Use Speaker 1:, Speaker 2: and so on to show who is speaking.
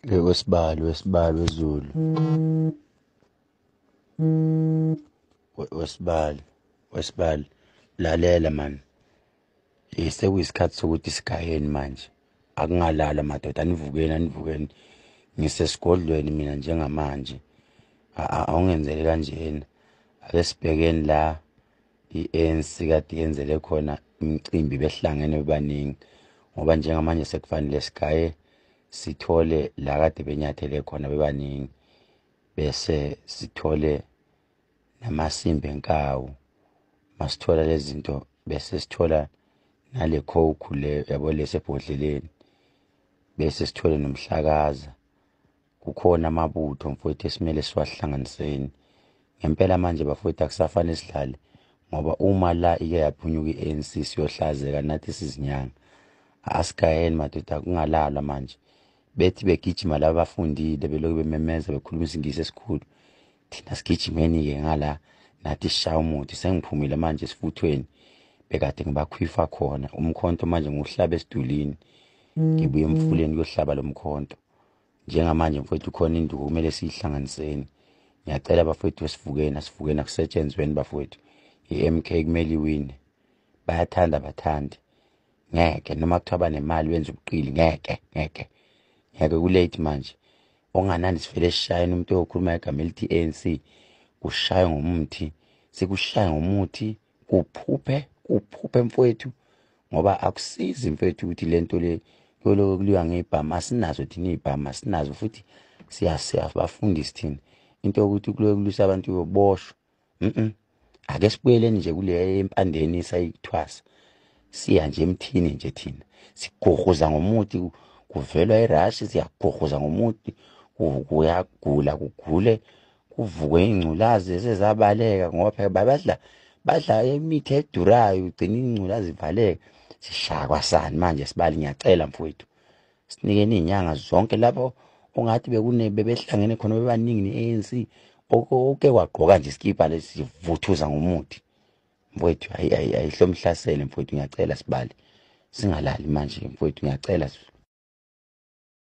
Speaker 1: Wesibali, wesibali wezulu. Wesibali, wesibali. Lalela man. Sekuyisikhathi sokuthi sigayeni manje. Akungalala madoda, anivukeni, anivukeni. Ngisesigodlweni mina njengamanje. Awungenzele kanjena. Ake sibhekeni la i-ANC kade yenzele khona imicimbi behlangene bebaningi, ngoba njengamanje sekufanele sigaye sithole la kade benyathele khona bebaningi, bese sithole namasimba enkawu. Masithola lezi zinto bese sithola nale coke le yabo lesebhodleleni, bese sithole nomhlakaza. Kukhona amabutho mfowethu esimele siwahlanganiseni ngempela manje bafowethu. Akusafanele sidlale, ngoba uma la ike yaphunyuka i-ANC siyohlazeka nathi sizinyanga. Asigayeni madoda, kungalalwa manje. Bethi begijima laba bafundile belokhu bememeza bekhuluma isiNgisi esikhulu, thina sigijimeni-ke ngala nathi sishaya umuthi. Sengiphumile manje esifuthweni bekade ngibakhwifa khona umkhonto, manje ngiwuhlaba esidulini, ngibuye emfuleni kuyohlaba lo mkhonto. Njengamanje mfowethu khona induku kumele siyihlanganiseni. Ngiyacela bafowethu, sivukeni, asivukeni, akusetshenzweni bafowethu. I-MK kumele iwine, bayathanda bathande, ngeke noma kuthiwa banemali benza ubuqili, ngeke ngeke ngeke, kulate manje. Onganani sivele sishayeni umuntu okhuluma igama elithi ANC, kushaya ngomuthi, sikushaya ngomuthi, kuphuphe kuphuphe mfowethu, ngoba akusizi mfowethu ukuthi lento le kuyoloko kuliwa ngebhamu. Asinazo thina ibhamu, asinazo futhi, siyabafundisi thina into yokuthi kuloku kulwisa abantu uyoboshwa. Ake sibuyeleni nje kule empandeni sayithwasa, siya nje emthini nje thina siguhuza ngomuthi, kuvelwa irashi, siyaguhuza ngomuthi, kuyagula kugule kuvukwe ingculazi esezabaleka, ngoba phela badla imithi edurayo, ugcina ingculazi ivaleka. Sishaya kwasani manje sibali. Ngiyacela mfowethu, sinikeni izinyanga zonke lapho ongathi bekune bebehlangene khona bebaningi ne-ANC, oke kwagqoka nje iskipa lesivuthuza ngomuthi mfowethu. Ayihlomhlasele mfowethu, ngiyacela sibali, singalali manje mfowethu, ngiyacela.